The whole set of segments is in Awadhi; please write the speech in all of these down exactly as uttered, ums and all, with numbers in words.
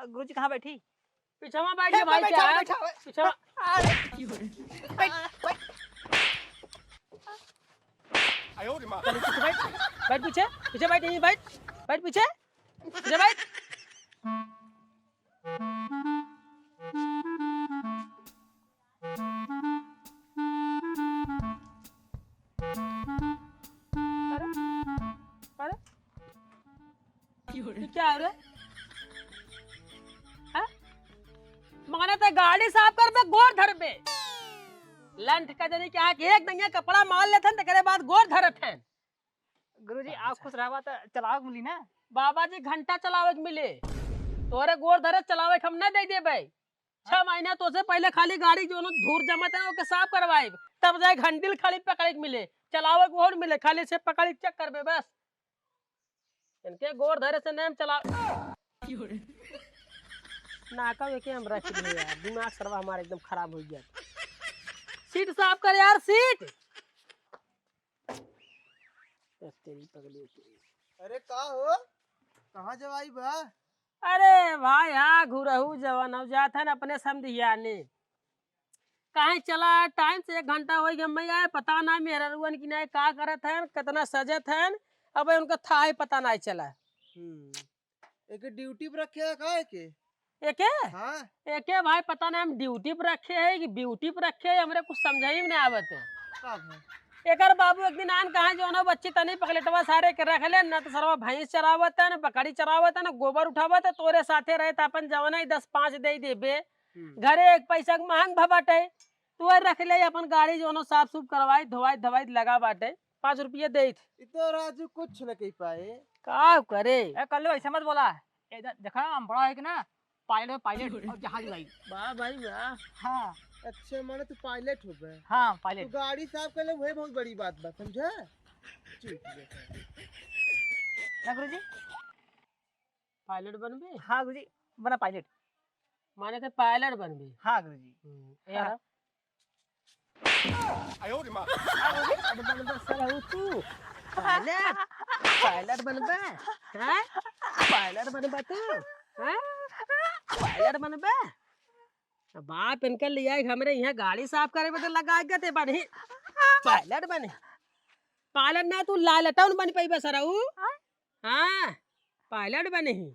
गुरुजी कहाँ बैठी? पीछे में बैठ हे, के भाई, बैठा, क्या है? बैठा, बैठा। पीछे में। अरे। बैठ, बैठ। बैठ पीछे, पीछे बैठ, यहीं बैठ, बैठ पीछे, पीछे बैठ। अरे, अरे, ये क्या है रे? हैं? माने ते गाड़ी साफ करबे, गोड़ धरबे। लंठ का जनी क्या कि एक दंगे कपड़ा मार लेथन, तेकरे बाद गोड़ धरत हैं। गुरुजी, आप खुश रहबा त चलावे के मिली ना? बाबा जी, घंटा चलावे के मिले, तोरे गोड़ धरे चलावे के हम न दे देबे। छह महीना तो से पहले खाली गाड़ी जो धूर जमत है, ओके साफ करवाइब, तब जाए घंटिल खाली पकड़े के मिले, चलावे के और मिले, खाली से पकड़े के चेक करबे बस। इनके गोड़ धरे से नेम चला। नाका में के हम रख लिए यार, दिमाग सरवा हमारा एकदम खराब हो गया। सीट साफ कर यार, सीट। तेरी पगली की। अरे का हो, कहाँ जवाई बा? अरे भाई, हाँ, घुरहू जवन हो जात है ना अपने समधियाने। काहे चला, टाइम से एक घंटा होइ गया, मैं आए, पता ना मेहररुअन की नाई का करत हैं, कितना सजत हैं, अब उनका थाह ही पता ना चला। हम्म, एके ड्यूटी पर रखे है का एके? एके? हाँ। एके भाई, पता ना हम ड्यूटी पर रखे है कि ब्यूटी पर रखे है, हमरे कुछ समझ ही में नहीं आवत है। का है? एकर बाबू एक दिन आन कहा, जो ना बच्ची तनी पकलेटवा सारे के रख ले, ना तो सरवा भैंस चरावत है, ना बकरी चरावत है, ना गोबर उठावत है, तोरे साथे रहे तो अपन जवना ही दस पाँच दे देबे। हम्म। घरे एक पैसा के महंग भा बाटे, तू रख ले अपन गाड़ी, जो ना साफ सूफ करवाई, धोवाई धवाई लगा बाटे, पाँच रुपये दे। ई तो राजू कुछ न कह पाए। का करे? ए कल्लू, ऐसे मत बोला। ए, दे-, देखा, हम बड़ा है कि ना, पायलट, पायलट और जहाज उड़ाई। वाह भाई वाह। हाँ। अच्छा, माने तू पायलट हो बे? हाँ, तू पायलट। गाड़ी साफ कर ले, वही बहुत बड़ी बात बा, समझा? ठीक है। ना गुरुजी? पायलट बनबे? हाँ गुरुजी, बना पायलट। माने ते पायलट बनबे? हाँ गुरुजी। हम्म, ए हाँ। यार। अरे बनबे साला हो तू। पायलट, पायलट बनबे? हैं? पायलट बनबे तू? हैं? पायलट बनबे? बाप इनके लिया हमरे यहाँ गाड़ी साफ करे बदे लगा के ते बनी। पायलट बने। पायलट ना तू लालटन बन पाइबे सरऊ। हाँ, पायलट बने ही।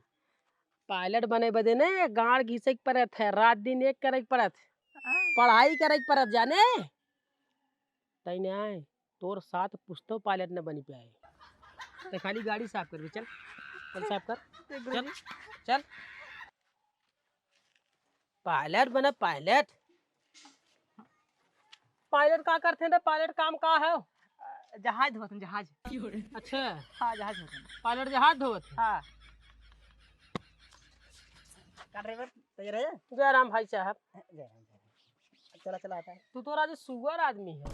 पायलट बने बदे ने गाड़ घिसे के पड़त है, रात दिन एक करे के पड़त, हाँ। पढ़ाई करे के पड़त, जाने? तैने आए, तोर साथ पुछतो पायलट न बनी पाए। ते खाली गाड़ी साफ करबे, चल, चल साफ कर, ए चल, गुरुजी। चल। पायलट बना, पायलट। पायलट का करथे रे? पायलट काम का है? अ, जहाज धोत हैं, जहाज। अच्छा। हाँ, जहाज धोत हैं। पायलट जहाज धोत है? हाँ। का ड्राइवर, तैयार है? जय राम भाई साहब। जय राम, जय राम। चला, चला, आता है। तू तो राजू सुअर आदमी है।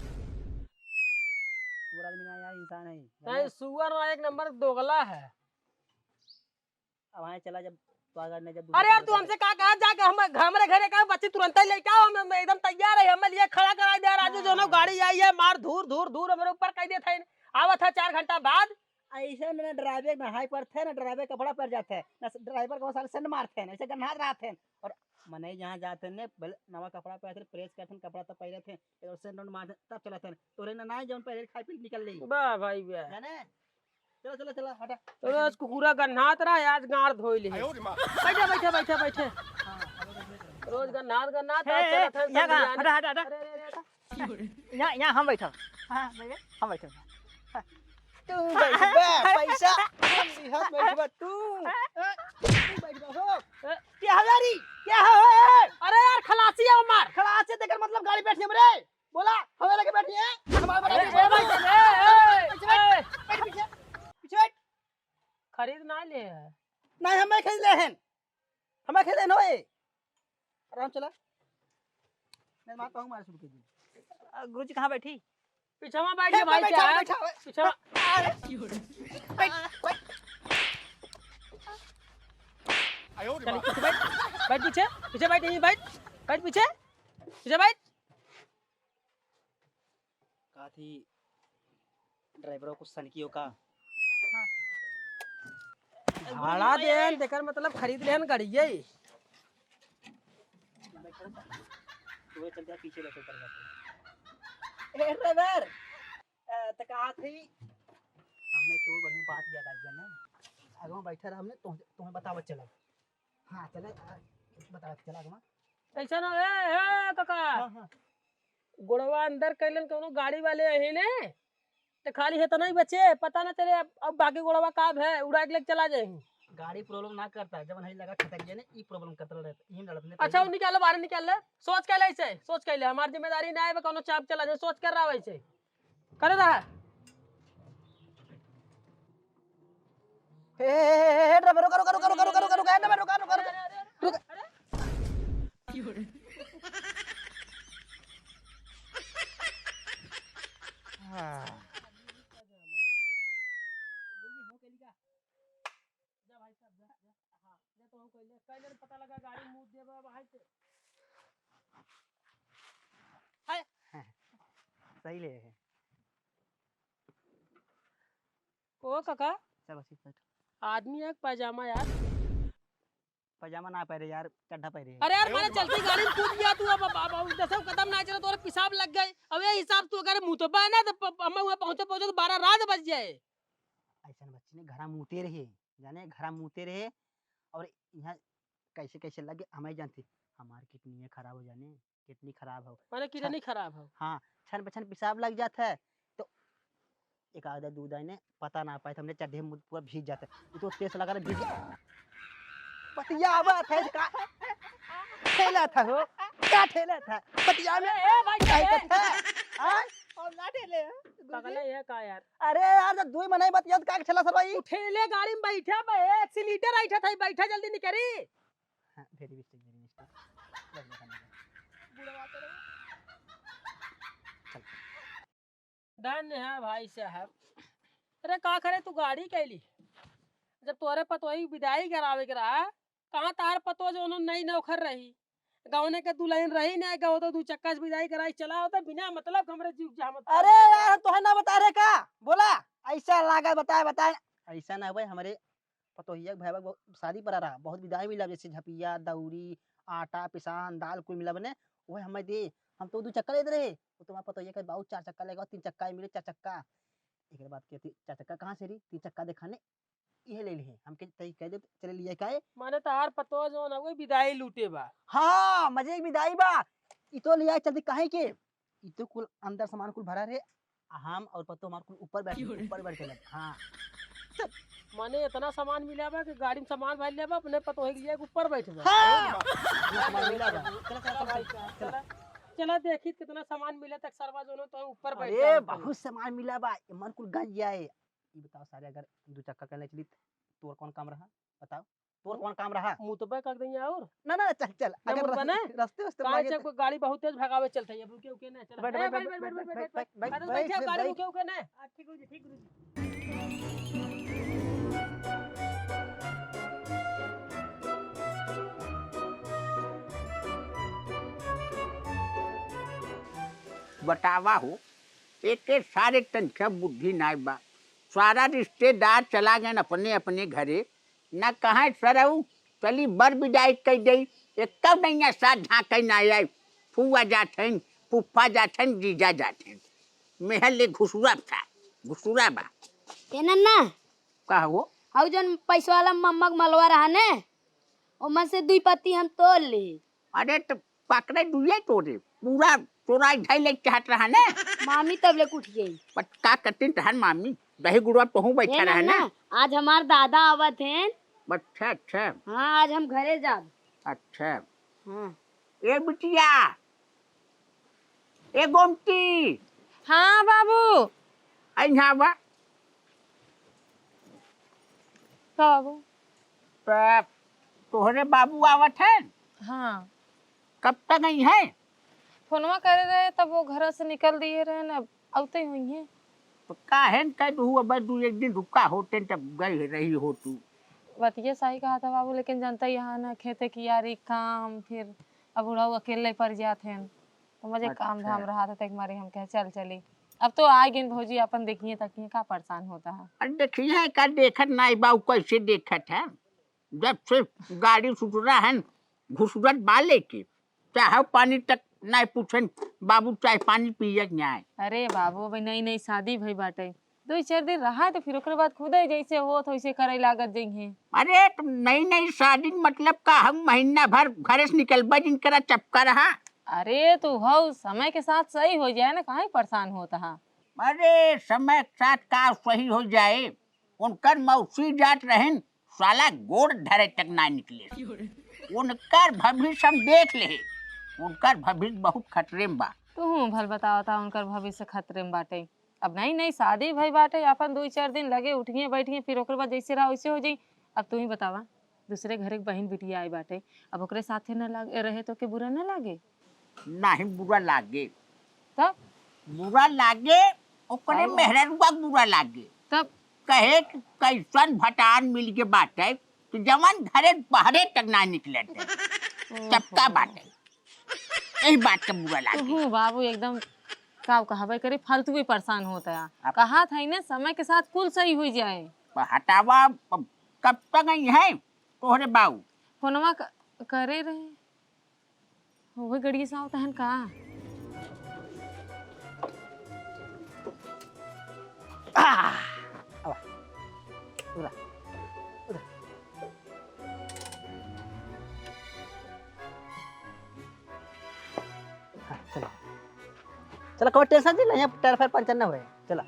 सुअर आदमी ना यार, इंसान है। नहीं, सुअर ना, एक नंबर दोगला है। अब वहाँ चला, जब तो अगर नहीं, जब अरे यार, तू हमसे का कहा, जाके हम, हमरे घरे का बच्ची तुरंत ही लेके आओ, हम, हम एकदम तैयार है, हमें लिए खड़ा करा दिया राजू, जो ना हाँ। गाड़ी आई है, मार धूर, धूर, धूर हमरे ऊपर कह देत है। आवत है चार घंटा बाद। ऐसे में ना ड्राइवर नहाए पड़ते हैं, ना ड्राइवर कपड़ा पहन जाते हैं, ना ड्राइवर को साले सेंट मारते हैं, ऐसे गन्हात रहते हैं। और मनई जहाँ जाते हैं ने, भले नवा कपड़ा पहनते हैं, प्रेस करते हैं, कपड़ा तो पहनते हैं, और सेंट वेंट मारते हैं, तब चलते हैं। तोरे ना, ना जौन पहले खाए पी निकल ले। वाह भाई वाह। जाने? चलो, चलो, चलो, हटा। रोज कुकुरा गन्हात रहा, आज गाड़ धोई ले। आयो रे माँ। बैठा, बैठा, बैठा, बैठा। हाँ, हलो, बैठो, बैठो। रोज गन्हात, गन्हात, हे, आज हे, चलत है यहाँ कहाँ? बिरयानी। हटा, हटा, हटा। अरे, अरे, अरे, हटा। यहाँ, यहाँ हम बैठो। हाँ, बैठो। हम बैठो। तू बैठबा, पैसा हम दिहत बैठबा तू। तू बैठबा हो। क्या हो यारी? क्या हो, ए? अरे यार, खलासी है हमार। खलासी तेकर मतलब गाड़ी बैठ हमरे। बोला, हमें लगे बैठी है। हमारे बड़ा ए, पीछे ए, भाई, बैठ। ए, ए, पीछे बैठ, ए। बैठ पीछे। पीछे बैठ। खरीद ना ले है। नहीं, हमें खरीद ले हैं। हमें खरीद ले ना होए। आराम चला। मेरे माँ कहूँ मारे शुरू कर दी। अ, गुरुजी कहाँ बैठी? पीछे में बैठ ए, के भाई बैठा, क्या है? बैठा, बैठा। पीछे में। अरे। बैठ, बैठ। चल, पीछे बैठ। बैठ पीछे। पीछे बैठ, यहीं बैठ। बैठ पीछे। पीछे बैठ। का थी, ड्राइवरों को सनकी हो का? हाँ। भाड़ा देन, तेकर मतलब खरीद लेन गाड़िये। तू चल जा, पीछे बैठे कर जाते। ए ड्राइवर, अ, त कहा थी? हमने तो बढ़िया बात याद आई जाने। आगे में बैठा रहा हमने, तो तुम्हें बतावत चला। हाँ, चले, आ, बतावत चला आगे में। ऐसा ना, ए, ए, काका। हाँ, हाँ। गोड़वा अंदर कैलन, कौनो गाड़ी वाले अही ने, त खाली है तो नहीं बचे, पता ना चले अब, अब बाकी गोड़वा का है, उड़ा के लेके चला जाए। गाड़ी problem ना करता, जब नहीं लगा खटक गया ने, ई problem करता रहता, ई लड़त ने अच्छा, पहले। वो निकाल ले, बाहर निकाल ले, सोच के ले इसे, सोच के ले, हमारी जिम्मेदारी ना है, कौनो चाप चला जाए, सोच कर रहा वैसे, करे रहा। हे, हे, हे, हे, हे, ड्राइवर, रुका, रुका, रुका। हाँ। सही ले है। ओ काका, चल बस, बैठ। आदमी एक पैजामा यार। पैजामा ना पहरे यार, चड्ढा पहरे है। अरे यार, मैंने चलती गाड़ी में कूद गया तू, अब, अब, अब, अब दसों कदम ना चला, तोरे पेशाब लग गए। अब ये हिसाब तू अगर मुतबा ना, तो प-, प-, हम वहाँ पहुँचे, पहुँचे तो बारह रात बज जाए। ऐसा बच्ची ने घरा मुते रहे, जाने घरा मुते रहे, और यहाँ कैसे, कैसे लगे, हमें जानते, हमार किडनी खराब हो जाने। किडनी खराब हो। माने किडनी खराब हो। हाँ, छन पे छन पेशाब लग जात है, तो एक आधा दूध आइने पता ना पाए, हमने चड्ढे में पूरा भीग जाता है। ये तो तेज लगा ना, भीग जा-, पतिया बात है का? ठेला था हो, का ठेला था? पतिया में ए, ए, भाई, काहे ए। का था? हाँ? हम ना ठेले हैं, गुरुजी। पगला ये का यार? अरे यार, जब दुई मनई बतियात का ठेला सर भाई? तू ठेले गाड़ी में बैठा बे, एक लीटर बैठा था, बैठा जल्दी निकरी। हाँ, very mistake, very mistake। बस, बस, बस। चल। धन्य है भाई साहब। अरे का करे तू गाड़ी कैली? जब तोरे पतोही विदाई करावे के रहा, कहाँ तार पतो जो उन्होंने नई नौखर रही, गौने के दुल्हन रही ना, गौ तो दू चक्का से विदाई कराई चला होता, बिना मतलब हमरे जीव जहाँ मत अरे यार, तोहे ना बता रहे का? बोला, ऐसा लागा बताए, बताए। ऐसा ना भाई, हमरे पतोहिया के भैया के बहु-, शादी पड़ा रहा, बहुत विदाई मिला, जैसे झपिया, दौरी, आटा, पिसान, दाल, कुल मिला बने, वह हमें दे। हम तो दू चक्का लेते रहे, वो तुम्हारा पतोहिया के बाबू चार चक्का लेगा, तीन चक्का ही मिले, चार चक्का। एक बात कहती, चार चक्का कहाँ से रही? तीन चक्का दिखाने, यह ले लिए। हम के तई कह दे, चले लिए काहे? माने तहार पतोह जौन हवे, विदाई लूटे बा। हाँ, मजे की विदाई बा। ई तो लिया चलती काहे के? ई तो कुल अंदर सामान कुल भरा रहे, हम और पतो हमार कुल ऊपर बैठ, क्यों रे? ऊपर बैठ के लग-, हाँ। माने इतना सामान मिला बा कि गाड़ी में सामान भर लेबा, अपने पतोह के लिए ऊपर बैठ बा। हाँ। इतना सामान मिला बा। चला, चला, चला, चला। चला, चला देखी कितना सामान मिला तक सरवा जोनो तो ऊपर बैठ अरे, जाओ। बहुत सामान मिला बा, ये मन कुल गंज जाए। ये बताओ सारे, अगर दो चक्का करने चली, तोर कौन काम रहा? बताओ। तोर कौन काम रहा? मुतबे कर देंगे और? ना, ना, चल, चल। ना अगर मुतबे रस-, ना? रस्ते, रस्ते काहे मांगे से तो कोई गाड़ी बहुत तेज भगावे चलता है, अब रुके, उके ना, चल। बैठ, ए, बैठ, बैठ, बैठ, बैठ, बैठ, बैठ, बैठ, बैठ, बैठ, अरे, बैठ, बैठ, गाड़ी बैठ। रुके, उके ना। हाँ, ठीक गुरुजी, ठीक गुरुजी। बतावा हो, एक, एक सारे तनख्या बुद्धि नाय बा। सारा रिश्तेदार चला गए अपने, अपने घरे। ना कहाँ सरऊ, चली बर विदाई कइ देई, एक तो नैया साथ झाँके ना आई, फुआ जात हन, फुफ्फा जात हन, जीजा जात हन। मेहर ले घुसुरा था, घुसुरा बा। ए नन्ना। का हो? हऊ जौन पैसा वाला मम्मा के मलवा रहा ने, ओमन से दुई पत्ती हम तोड़ ले। अरे तो पकड़े दुइये तोरे, पूरा तोरा इधर ले चाहत रहा ने। मामी तब ले उठ गई। बट का करतीन तहन मामी, दही गुड़वा तोहू बैठा ए रहा ना, ना। आज हमार दादा आवत हैं। अच्छा, अच्छा। हाँ, आज हम घरे जाब। अच्छा। हाँ। ए बिटिया, ए गोमती। हाँ बाबू। आई यहाँ बा। का बाबू? त तोहरे बाबू आवत हैं? हाँ। कब तक आई हैं? फोनवा करे रहे, तब वो घर से निकल दिए रहे न, अब अउते हुई हैं। तो काहे न कह दू, अब दू एक दिन रुका होते, तब गई रही हो तू। बतिया सही कहा था बाबू, लेकिन जनता यहाँ न खेते कियारी काम, फिर अब बुढ़ऊ अकेले पड़ जात हैं, तो मुझे काम अच्छा। धाम रहा था, तेक मारे हम कहे चल चली। अब तो आ गइन भौजी, अपन देखिए तकिए का परेशान होता है। अरे देखिए का देखत नाई बा, उ कैसे देखत है? जब से गाड़ी सुधरा है, घुसुरत बा लेके। चाह पानी तक नाहीं पूछेन, बाबू चाय पानी पिए के नाहीं। अरे बाबू, अबे नई नई शादी भई बाटे, दुई चार दिन रहा तो फिर ओकरे बाद खुदे जैसे होत वैसे करे लागत जइहें। अरे तो नई नई शादी के मतलब का, हम महीना भर घरे से निकलबे जिन करा चपका रहा। अरे तू हौ समय के साथ सही होइ जाए ना, काहे परेशान होत हा? अरे समय के साथ का सही होइ जाए, उनकर मौसी जात रहिन, साला गोड़ धरे तक ना निकले। उनकर भविष्य हम देख ले, उनकर भविष्य बहुत खतरे में बा। तू भल बतावता उनकर भविष्य खतरे में बाटे। अब नई नई शादी भई बाटे, अपन दुई चार दिन लगे उठिए बैठिए, फिर ओकरे बाद जैसे रहा वैसे हो जाई। अब तू ही बतावा, दूसरे घरे के बहिन बिटिया आई बाटे, अब ओकरे साथे न लागे, रहे तो के बुरा न लागे? नाहीं बुरा लागे। तब? बुरा लागे, ओकरे काहे? मेहररुआ बुरा लागे। तब? कहे कि कैसन भटार मिल के बाटे कि जवन घरे बहरे तक ना निकले दे। ओहो। चपका बाटे। यही बात का बुरा लागे। तू बाबू एकदम का कहबे करे, फालतू भी परेशान होता है। अब कहा था ना समय के साथ कुल सही हो जाए। हटावा, अब कब तक आई है तोहरे बाऊ? फोनवा क-, करे रहे। वही गड़िए से आवत हन का? आ, आवा। उधर, उधर। हाँ, चला। चला, कोई टेंशन नहीं, यहाँ टायर फायर पंचर ना होए। चला।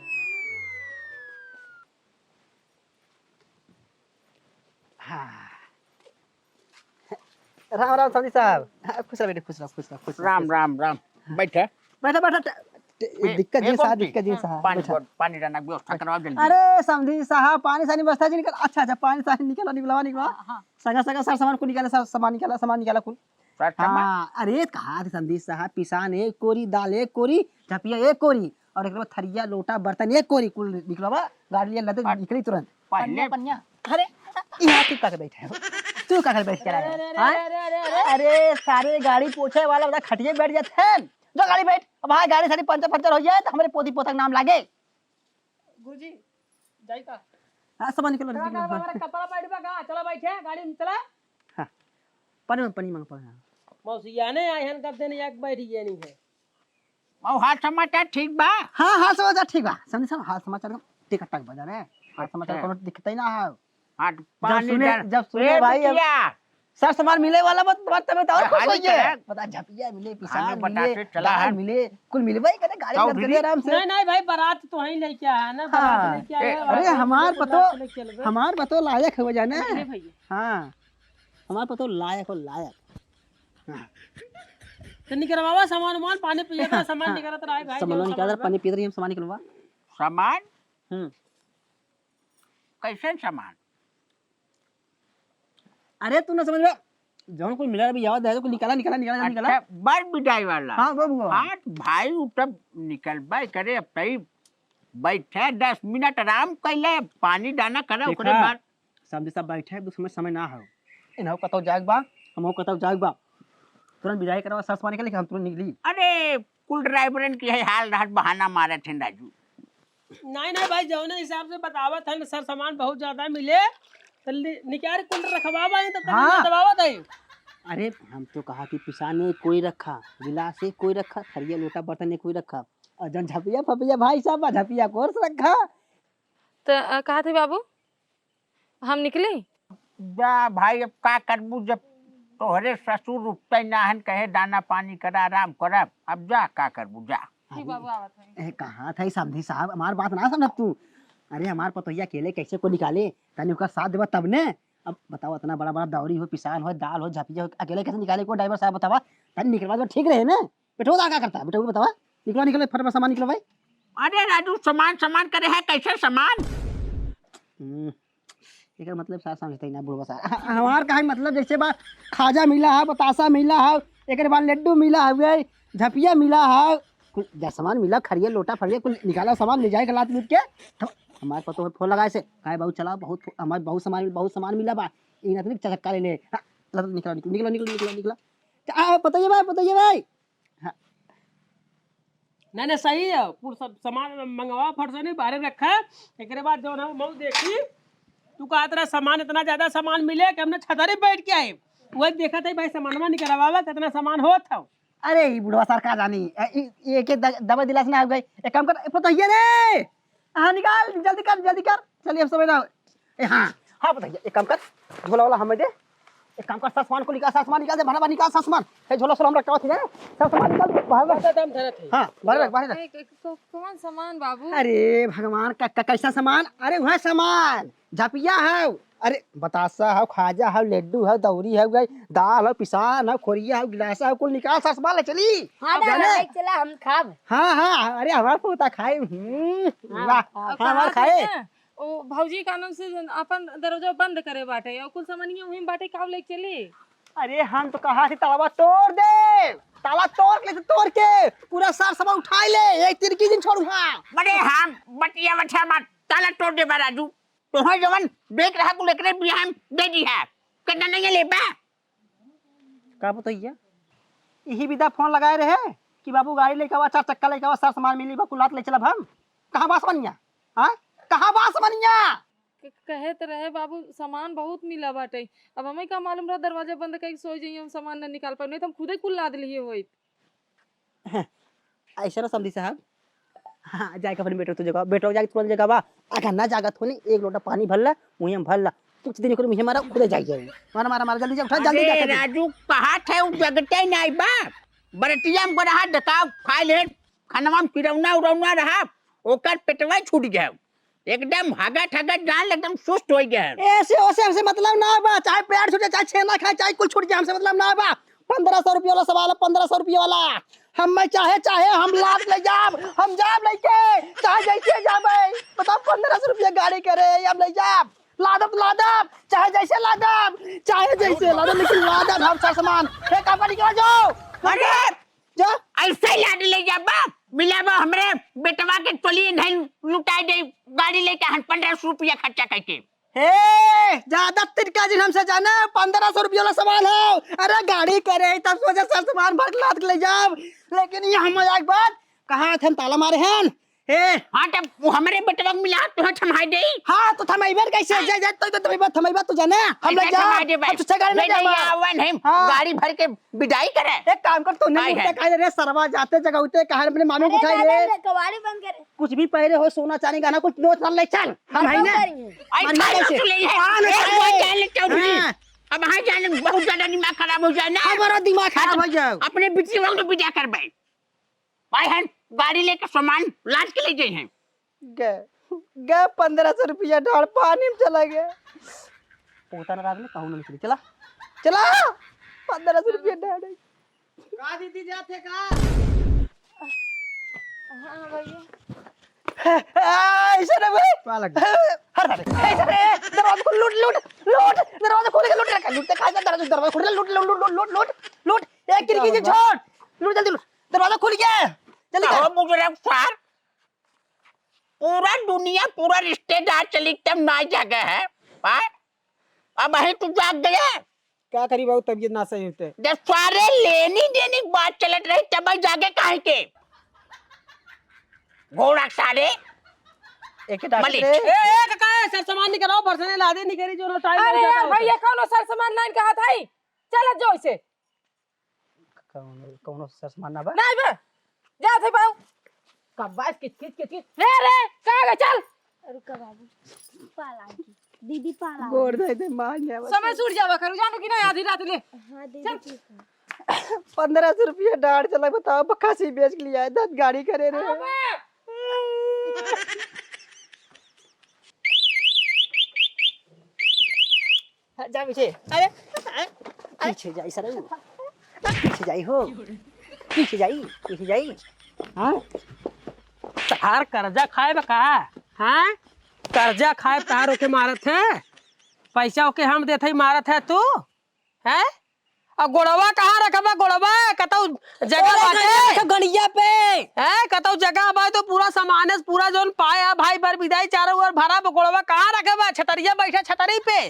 हाँ। राम राम समधी साहब। हाँ, खुश रह बेटे, खुश रह, खुश रह, खुश रह, राम, खुश रह। राम, राम। हाँ। बैठे। बैठा, बैठा, ट-, ट-, ए, दिक्कत ए, जिन सा, बमजी। दिक्कत जिन सा, हाँ, पानी बैठा। बोल, पानी डालना व्यवस्था करवाओ जल्दी। अरे समधी साहब, पानी सानी व्यवस्था जी निकल, अच्छा, अच्छा, पानी सानी निकला, निकलवा, निकलवा। हाँ, हाँ। सगा, सगा सर सामान को निकाला, सर सामान निकाला, सामान निकाला कुल। सर सामान? हाँ, अरे कहा थे समधी साहब, पिसान एक कोरी, दाल एक कोरी, झपिया एक कोरी, और एक थरिया, लोटा, बर्तन एक कोरी, कुल निकलवा, गाड़ी ले लदे और निकली तुरंत। पहले पनिया, पनिया। अरे, यहाँ तू का के बैठे हो? तू का के बैठ के आए हो? अरे, अरे, हाँ? अरे, अरे, अरे, अरे। अरे, सारे गाड़ी पोछे वाला बता खटिए बैठ जाते हैं। जो गाड़ी बैठ, अब हाँ, गाड़ी सारी पंचर, पंचर हो जाए तो हमारे पोती पोता के नाम लागे। गुरुजी, जाई का? हाँ, सामान निकलो, का, निकलो, का, हाँ। हमारा कपड़ा बैठ बा का? चला बैठे, गाड़ी में चला। हाँ, पानी में, पानी मांग पड़ा। मौसिया ने आए हन, कब देने एक बैठ गया नहीं है। और हाल समाचार ठीक बा? हाँ, हाल समाचार ठीक बा। समधी साहब, हाल समाचार एकदम टिकटक बा जाने। हाल समाचार अच्छा। कोनो दिक्कत ही ना है। हाँ, तो जब पानी सुने, डाल। जब सुने ए, भाई, अब बिटिया। सर सामान मिले वाला बा, बात तबे तो और अरे, खुश हाली होइए। करें। पता झपिया मिले, पिसान हमें मिले, बताते चला दाल है। मिले, कुल मिले भाई, करे गाड़ी चौधरी। बंद कर दे आराम से। नहीं, नहीं भाई, बारात तो वहीं लेके आया ना, बारात हाँ। लेके आया ए, है, अरे बारात हमार लेके पतो, लेके चल गए। हमार पतो लायक हो जाने। अरे भैया। हाँ, हमार पतो लायक हो, लायक। हाँ। तो निकलवावा सामान वामान, पानी पिए का हाँ, सामान हाँ। निकलत रहा है भाई, सामान जो निकाल सामान रहा, बा। पानी पिए रही, हम सामान निकलवा। सामान? हम्म। कैसन सामान? अरे तू ना समझ में, जौन कुल मिला अभी याद है, कुल निकाला, निकाला, निकाला, निकाला। अच्छा, बड़ बिदाई वाला। हाँ, बबुआ। हाँ, तो भाई, उ तब निकलबे करे, अब तई बैठे दस मिनट आराम कैले, पानी दाना करे, ओकरे देखा, बाद। समधी साहब बैठे, अब समय, समय ना हो। इन्हों कतौ जाएक बा, हमहू कतौ जाएक बा। तुरंत बिदाई करवा, सर सामान निकले कि हम तुरंत निकली। अरे, कुल ड्राइवरन की है हाल रहत, बहाना मारत हैं राजू। नहीं, नहीं भाई, जौने हिसाब से बतावत है ना, सर सामान बहुत ज्यादा मिले, तो लि-, निकाल कुल रखवावा है, तब तक हाँ। दबावत है। अरे, हम तो कहा कि पिसान एक कोरी रखा, गिलास एक कोरी रखा, थरिया लोटा बर्तन एक कोरी रखा, और जौन झपिया फपिया भाई साहब बा, झपिया कोर्स रखा। तो, अ, कहा थे बाबू? हम निकली? जा भाई, अब का करबू, जब तोहरे ससुर रुकते ना हन, कहे दाना पानी करा, आराम करब, अब जा, का करबू, जा। ठीक अरे, बाबू, आवत है। ए, कहाँ था ई समधी साहब, हमार बात ना समझब तू। अरे, हमार पतोहिया अकेले कैसे को निकाले, तनी ओकर साथ देबा तब ने। अब बताओ, इतना बड़ा बड़ा दौरी हो, पिसान हो, दाल हो, झपिया हो, अकेले कैसे निकाले को ड्राइवर साहब, बतावा, तनी निकलवा दो, ठीक रहे ना। बेटो, का करता है? बेटो, बतावा। निकलो, निकलो, फटाफट सामान निकलो भाई। अरे राजू, सामान, सामान करे है, कैसे सामान? हम्म, एकर मतलब सार समझते ही ना, बुढ़वा सार। ह-, हमार का है मतलब, जैसे बा, खाजा मिला है, बतासा मिला है, एकर बाद लड्डू मिला है, झपिया मिला है, कुल जा सामान मिला, खरिया, लोटा, फरिया, कुल निकाला सामान, ले जाए के लात लूट के। तो हमारे पतोह फोन लगाए से, "काहे बाबू, चला, बहुत फो-, हमारे बहुत सामान, बहुत सामान मिला बा, ई ना तो चटक्का ले ले।" हाँ, ला तो निकला, निकला, निकला, निकला, निकला, निकला। आ, पतोहिया भाई, पतोहिया भाई। हाँ। नहीं, नहीं, सही है। कुल सब सामान मंगवा, फट से नहीं, बाहरे रखा। एकरे बाद जौन है, मऊ देखी, तू कहत रहा, सामान, इतना ज्यादा सामान मिले कि हमने छतरी बैठ के आए। वही देखत है भाई, सामानवा निकलवावा, कितना सामान होत हौ। अरे, ई बुढ़वा सार का जानी, ए, ई, ई एके द-, दवा दिलास ना हो गई। एक काम कर, ए, पतोहिया रे, हाँ, निकाल, जल्दी कर, जल्दी कर, चलिए, अब समय ना हो। ए, हाँ, हाँ, पतोहिया, एक काम कर, झोला वाला हमें दे, एक काम कर, सामान को निकाल, सामान निकाल दे, भरा निकाल, सामान। ए, झोला, झोला हम रखा हुआ था, सामान निकाल दे, बाहर रख। दादा, हम धरत है। हाँ, बाहर रख, बाहर रख। ए, क-, क-, कौन सामान, बाबू? अरे भगवान, का, का, कैसा सामान? अरे, वह सामान, झपिया है, अरे, बतासा है, खाजा है, लड्डू है, दौरी है, गई, दाल है, पिसान है, खोरिया है, गिलासा है, कुल निकाल, सामान ले चली। हाँ, अब दादा, जाने? ले चला, हम खाब। हाँ, हाँ, अरे, हमार पोता खाए, हम्म, हाँ, वाह, हाँ। हाँ, हमार खाए। ओ भौजी का नाम से अपन दरवाजा बंद करे बाटे, और कुल सामानिया वहीं बाटे, का लेके चली? अरे हम तो कहा थे ताला तोड़ दे, ताला तोड़ के, तोड़ के पूरा सार सामान उठाई ले, एक तिनकी जिन छोड़ू हाँ। बड़े हम बटिया बठा मत, ताला तोड़ दे बा राजू, तोहे जवन देख रहा कुल एकरे बिहान दे दी है, कितना नहीं लेबा? का बतैया? यही विदा फोन लगाए रहे कि बाबू गाड़ी लेके आवा, चार चक्का लेके आवा, सार सामान मिली बा, कुल लाद ले चलब हम। कहाँ बास बनिया? हाँ? कहाँ बास बनिया? क-, कहे त रहे बाबू, सामान बहुत मिला बाटे। अब हमें का मालूम रहा, दरवाजा बंद करके सोई जाइए, हम सामान न निकाल पाए, नहीं तो हम खुदे कुल लाद लिए होइत। ऐसा ना समझी साहब। हाँ, जाके अपने बेटो तो जगह, बेटो जाके तुरंत जगह बा। अगर ना जागत होनी, एक लोटा पानी भर ला, मुँह में भर ला। कुछ दिन ओकरे मुँह मारा, खुदे जाइए। मारा, मारा, मारा, जल्दी जा, उठा, जल्दी जा, अरे जल्दी। राजू, कहा थे उ जगते नहीं बा। बरतिया में रहा, डकाव खाए ले, खनवा में पिरौना उरौना रहा, ओकर पेटवा छूट गया। एकदम हगत हगत जान एकदम सुस्त हो गया है। ऐसे ओसे हमसे मतलब ना बा, चाहे पेट छूटे, चाहे छेना खाए, चाहे कुछ छूट जाए, हमसे मतलब ना बा। पन्द्रह सौ रुपया वाला सवाल है, पन्द्रह सौ रुपया वाला। हम मैं चाहे, चाहे हम लाद ले जाब, हम जाब लेके, चाहे जैसे जाबे। बताओ, पन्द्रह सौ रुपया गाड़ी करे, हम ले जाब, लादब, लादब, चाहे जैसे लादब, चाहे जैसे लादब, लेकिन लादब हम सामान। हे, कंपनी के जाओ। अरे, जा। ऐसे ही लाद ले जा बा, मिला बा हमरे बेटवा के चोली नहीं लुटाई दे, गाड़ी लेके हन पन्द्रह सौ रुपया खर्चा करके। हे, ज्यादा तिरका जिन हमसे जाना, पन्द्रह सौ रुपया वाला सवाल है। अरे गाड़ी करे तब सोचे सर सामान भर के लाद के ले जाब, लेकिन ये हम एक बात कहा थे, हम ताला मारे हैं। हे। हाँ, तब वो हमरे बेटवा के मिला, तुहे थमाई दे। हाँ, तो थमाइबे कैसे? हाँ। जा, जा, तो, तो थमाइबा, थमाइबा तू जाने। हम ऐसे लोग जा, थमाई दे भाई। हम तुझसे गाड़ी में ले जावा। आवन है, हाँ। गाड़ी भर के विदाई करे। एक काम कर, तूने भाई मुर्दा है। काहे रे सरवा जाते जगह उते, कहाँ अपने मामी को अरे उठाई दादा, रे? ले कबाड़ी बंद करे। कुछ भी पहरे हो, सोना चांदी गहना कुछ नोच ना ले चल। हम है ना? करेंगे। आई मानिए खाए कैसे? ले है। हाँ, ना एक खाए। बार जान ले चौधरी। हाँ। अब हाँ जाने बहुत ज्यादा दिमाग खराब हो जाए ना। हमारा दिमाग खराब हो जाए। अपने बिटिया को विदा कर भाई। भाई हैं, गाड़ी लेके सामान लाद के ले जाई हैं। गए, गए पन्द्रह सौ रुपया डाल पानी में चला गया। पोता नाराज में कहूँ ना निकली, चला। चला, पन्द्रह सौ रुपया डाल। का दीदी जात है का? हाँ भैया। ऐसे ना भाई। का लग? हर सारे, ऐसे रे, दरवाजा खोल, लूट, लूट, लूट, दरवाजा खोल के लूट रखा, लूट दिखा, दरवाजा, दरवाजा खोल, लूट, लूट, लूट, एक खिड़की से छोड़, लूट जल्दी लूट, दरवाजा खुल गया, जल्दी कर। कहो बुजुर्ग सार, पूरा दुनिया, पूरा रिश्तेदार चली तब ना जागे है, हाँ? अब अही तू जाग गया। का करी बाबू, तबीयत ना सही होते। जब सारे लेनी देनी की बात चलत रही तब जागे काहे के? घोड़ा सारे। एक डॉक्टर मलिक। रे। ए, ए, का, का है? सर सामान निकलाओ, बरसने लादे निकली जो ना टाइम अरे हो जाता यार, होता। भैया, कौनो सर सामान नहीं कहा था ही। चल जो इसे। कौनो, कौनो सर सामान ना बा? नहीं बा। जा थे बाऊ। कब्बा किच किच किच किच। हे रे, कहाँ गए? चल। रुका बाबू, पाला की। दीदी पाला। गोड़ धोए दे, मार ले बस। समय छूट जावा करू, जानू कि नहीं, आधी रात ले। हाँ, दीदी चल। ठीक है। पन्द्रह सौ रुपया डांड चला, बताओ, बक्का से बेच के लिया है, दस गाड़ी करे रे। हाँ, बा। हट जा पीछे। अरे, अरे, पीछे जाई सारे। पीछे जाई हो। पीछे जाई, पीछे जाई। हाँ? तहार कर्जा खाए बा का? हाँ? कर्जा खाए तहार ओके मारत है? पैसा ओके हम देत है, मारत है तू? हैं? और गोड़वा कहाँ रखबा? गोड़वा कतौ जगह अरे, बाटे? गड़िया पे, रखो गड़िया पे। हैं? कतौ जगह बाटे तो पूरा सामान है, पूरा जौन पाए है, भाई भर विदाई चारों ओर भरा बा, गोड़वा कहाँ रखबा? छतरिया बैठा छतरी पे।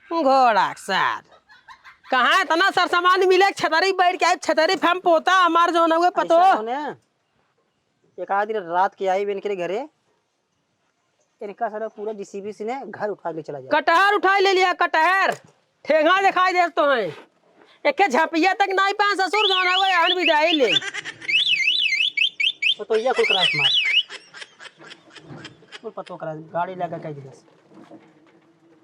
घोड़ा के साथ। कहाँ इतना सर सामान मिले, छतरी बैठ के आए, छतरी पे हम पोता, हमार जौन हुए पतो। ऐसा होने, एक आध दिन रात के आई बहन के घरे, इनका सारा पूरा जीसीबी से ने घर उठा के चला जाए। कटहर उठा ले लिया, कटहर। ठेंगा देखाई देत तोहैं। एके झपिया तक नाहीं पाएँ ससुर, जौन है वो एहन बिदाई ले। तो, तो ये कुल क्रॉस मार। कुल पतो करा, गाड़ी लगा कह दिलस।